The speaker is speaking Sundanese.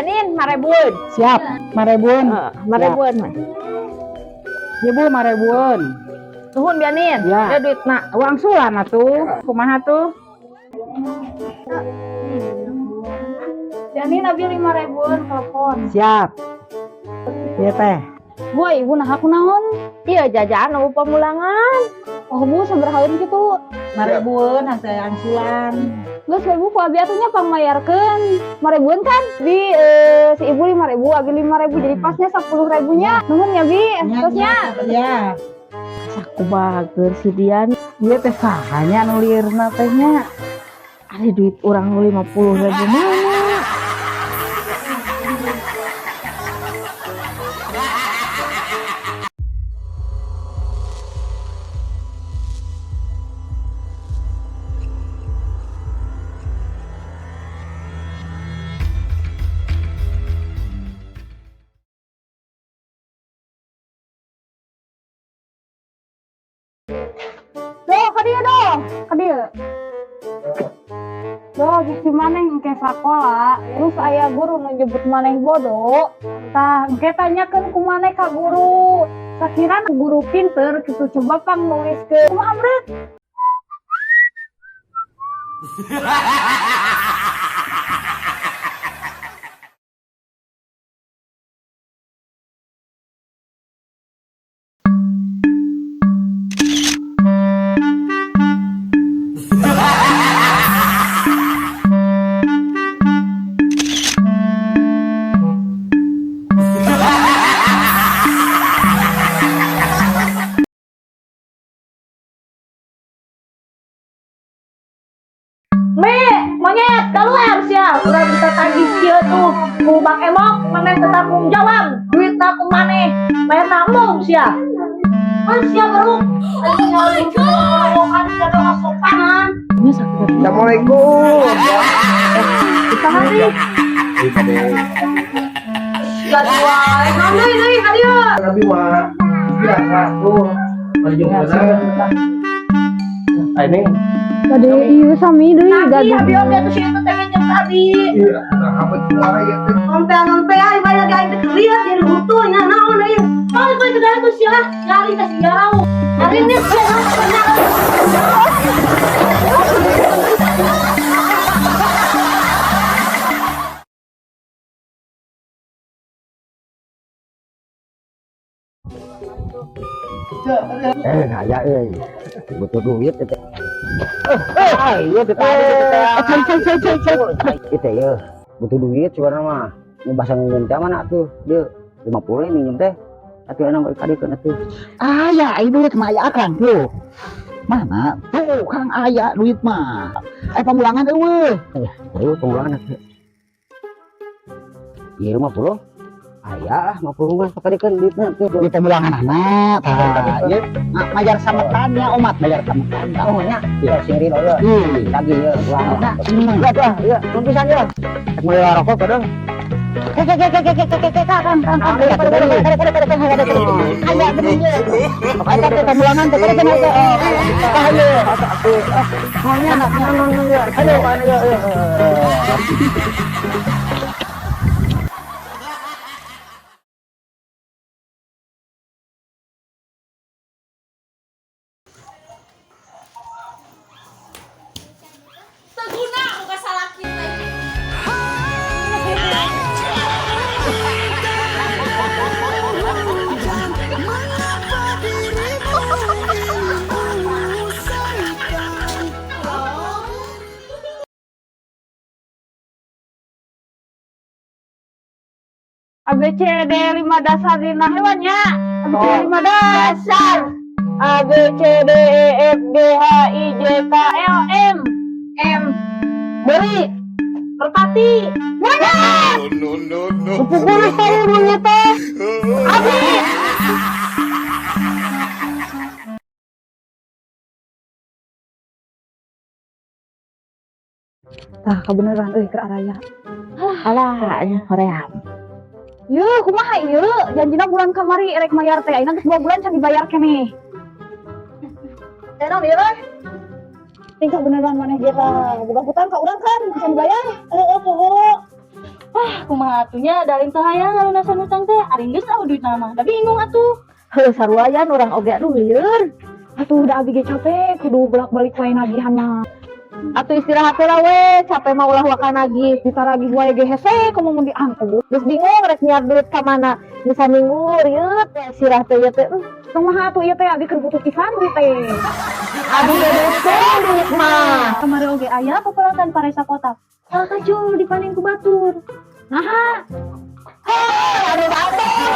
Bianin 5 ribuan. Siap, 5 ribuan. Heeh, 5 ribuan. Ya Bu, 5 ribuan. Nuhun Bianin. Ya. Ya duitna. Wangsulan atuh. Kumaha tuh? Bianin abi 5 ribuan telepon. Siap. Iya teh. Bu, ibu nah aku naon? Iya jajan eueuh pamulangan. Oh bu, sabarahaeun kitu? 5 ribuan hasil angsulan. Geus we bu, ku abi atuh nya pangmayarkeun. 5 ribuan kan? Bi si ibu 5 ribu, abi 5 ribu, jadi pasnya 10 ribunya. Nuhun ya bi, terusnya. Iya. Saku bager si Dian. Iya teh sahanya nu liurna teh nya. Ari duit urang nu 50 ribu mana? Doh, ka dieu doh, ka dieu. Doh, bukti maneh engke sakola, terus aya guru nu nyebut maneh bodoh. Tah, engke tanyakeun ku maneh ka guru. Sakirana guru pinter gitu coba pang nuliskeun. Kumaha berat? Mi, monyet, keluar sia. Urang bisa tagih kieu tuh ku Bang Emok, maneh teu tanggung jawab. Duitna ku maneh, bayar namung sia. Kan sia baru. Oh my God. Kan sia doa sopanan. Assalamualaikum. Saha sih? Sia wae. Naon deui deui ka dieu? Abi mah biasa tuh. Maju mana? Ah, ini Bade ieu sami deui Tadi abi oge tuh si itu teh nginjem ka abi. Iya, nah apa cuma ya teh. Ontel-ontel ay bae lagi aing teh keliat jadi hutu nya naon euy. Balik balik ke dalam tuh sia. Nyari ka si Garau. Hari ini sia benar. Eh, aya euy. Butuh duit teh. Eh, iya teh tadi teh. Cai cai cai cai cai. Itu ya, butuh duit sebenarnya mah. Ini bahasa minjem teh mana tuh? Dia 50 minjem teh. Atuh enak kadikeun atuh. Aya, ai duit mah aya akang tuh. Mana? Tuh, Kang aya duit mah. Eh pamulangan eueuh. Ayo pengulangan atuh. Iya 50. Aya lah 50 mah kadikeun duitna tuh. Duit pamulangan anak. Tah, ieu mayar sametan ya omat, bayar sametan. Oh nya, ya sing rilo ya. Ih, Lagi ya, wah. Nah, ini mah. Ya tuh, ya, nuhun pisan ya. Rek meuli rokok kadang. Ke ke ke ke ke ke ke ke Kang Kang Kang. Kade kade kade kade kade kade kade. Aya bener ye. Eta teh pamulangan teh kade kade. Tah ieu. Nya, nuhun ya. Ayo, ayo, ayo. Teu guna boga salaki teh. A B C D 5 dasar dina hewannya. A B C D 5 dasar. A B C D E F G H I J K L M M. Beri merpati. Monyet. No, no, no. Pukul saya monyet teh. Abi. Tah kebenaran euy keur araya. Alah, nya hoream. Yeuh, kumaha ieu? Janjina bulan kamari rek mayar teh, ayeuna geus 2 bulan can dibayar keneh. Teh naon ieu euy? Tingkah beneran maneh ge tah. Boga hutang ka urang kan can dibayar. Heeh, poho. Ah, kumaha atuh nya, da lain teu hayang ngalunasan utang teh, ari geus euweuh duitna mah. Da bingung atuh. Heuh, saruayan urang oge, aduh lieur. Atuh udah abi ge capek, kudu bolak-balik wae nagihan mah. Atuh istirahat heula we, capek mah ulah waka nagih. Ditaragih wae ge hese, komo mun diangkut. Geus bingung rek nyiar duit ka mana. Geus saminggu rieut we sirah teh ieu teh. Kumaha atuh ieu teh, abi keur butuh pisan duit teh. Aduh, butuh duit mah. Kamari oge aya pepelakan paresa kotak. Salah kacul dipanen ku batur. Naha? Aduh, batur.